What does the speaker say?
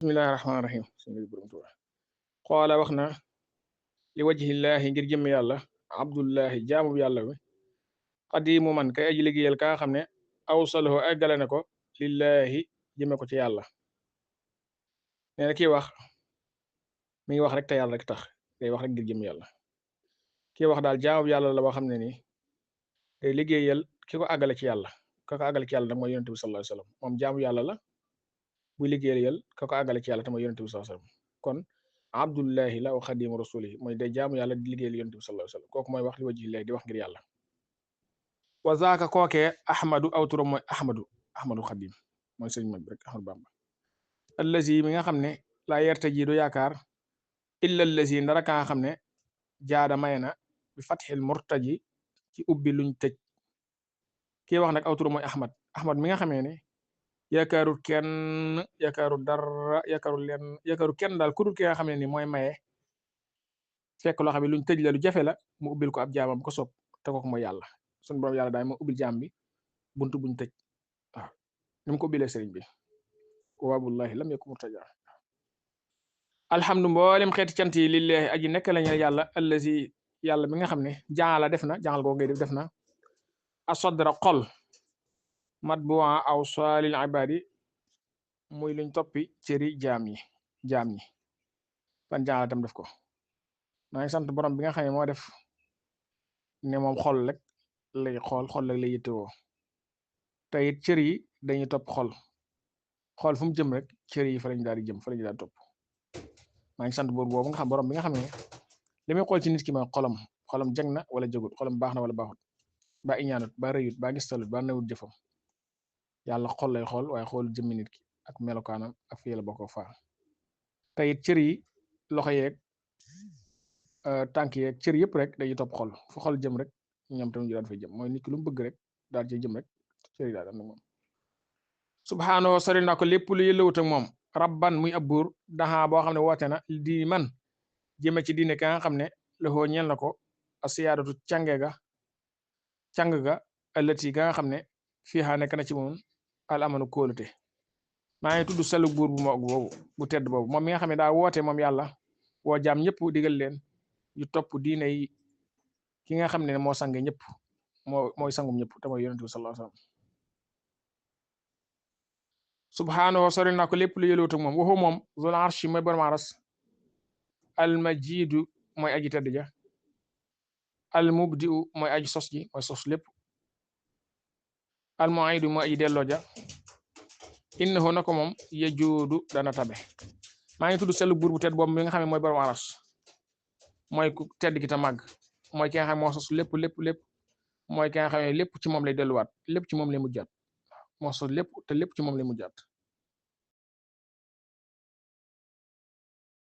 bismillahi rahmaani rahim qaala wax na li wajhillahi ngir jëmm yàlla abdullahi jaamu yàlla bi xadimu man kay aji liggéeyal ka nga xam ne awsalahu eggale ne ko lillahi jëme ko ci yàlla nee na kii wax mi ngi wax rek te yàlla rek tax day wax rek ngir jëmm yàlla kii wax daal jaamu yàlla la boo xam ne nii day liggéeyal ki ko àggale ci yàlla ka ko àggale ci yàlla nag mooy yonent bi sallallahu alayhi wasallam moom jaamu yàlla la buy liggéeyal ka ko àggale ci yàlla te mooy yonent bi sallallahu alayhi wasallam kon abdullahi la wa xadimu rasulihi mooy day jaamu yàlla di liggéeyal yonent bi sallallahu alayhi wasallam kooku mooy wax li wajhillahi di wax ngir yàlla wa zaaka kookee ahmadu aw turam mooy ahmadu xadim mooy sëriñ mag bi rek ahmadu bamba allazi mi nga xam ne laa yerte ji du yaakaar illa allazi ndara ka nga xam ne jaada may na bi fatxil murtaji ci ubbi luñ tëj kii wax nag aw turam mooy ahmad mi nga xamee ne yaakaarul kenn yaakaarul dara yaakaarul kenn daal ku dul ki nga xam ne ni mooy maye fekk loo xam ne luñ tëj la lu jafe la mu ubbil ko ab jaamam ko sopp te kooku mooy yàlla sunu borom yàlla daay moo ubbil jaam bi buntu buñ tëj waaw ni mu ko ubbilee sëriñ bi wabullahi lam yakun murtaja alhamdu mboolem xeeti cant yi lillahi aji nekk lañu yàlla allazi yàlla mi nga xam ne jaala def na jangal goo ngay def na asadra xol matbu'a aw salil ibadi muy luñ toppi cëri jaam ñi ban jaala tam def ko maa ngi sant borom bi nga xam ne moo def ne moom xol rek lay xol rek lay yittewoo te it cër yi dañuy topp xol fu mu jëm rek cër yi fa lañu daal di jëm fa lañu daal topp maa ngi sant buur boobu nga xam borom bi nga xam ne li muy xool ci nit ki mooy xolam jag na wala jagut xolam baax na wala baaxut ba iñaanut ba rëyut ba gistalut ba newut jëfam yàlla xol lay xool waaye xool jëmmi nit ki ak melokaanam ak fi la bokk faa te it cër yi loxo yeeg tànk yeeg cër yëpp rek dañuy topp xol fu xol jëm rek ñoom tamit ñu daan fay jëm mooy nit ki lu mu bëgg rek daal ci jëm rek cër yi daal am na moom subhaanahu sori na ko lépp lu yëllawut ak moom rabban muy ab buur daxaa boo xam ne woote na di man jëme ci diine ka nga xam ne loxoo ñeel na ko asiyaadatu càng ga ëllëti ga nga xam ne fii xaa nekk na ci moom al amanu kóolute maa ngi tudd selu buur bu moog boobu bu tedd boobu moom mi nga xam ne daa woote moom yàlla woo jaam ñëpp digal leen yu topp diine yi ki nga xam ne moo sange ñëpp mooy sangum ñëpp te mooy yonent bi sallallahu alayhi wasallam subhaanahu sori na ko lépp lu yëlwut ak moom waxu moom zul arshi mooy borom aras al majidu mooy aji tedd ja al mubdiu mooy aji sos ji mooy sos lépp al muidu mooy aji delloo ja innahu na ko moom yajuudu dana tabe maa ngi tudd selu buur bu tedd boobu mi nga xam ne mooy borom aras mooy ku tedd ki ta màgg mooy ki nga xam ne moo sos lépp mooy ki nga xam ne lépp ci moom lay delluwaat lépp ci moom lay mujjaat moo sos lépp te lépp ci moom lay mujjaat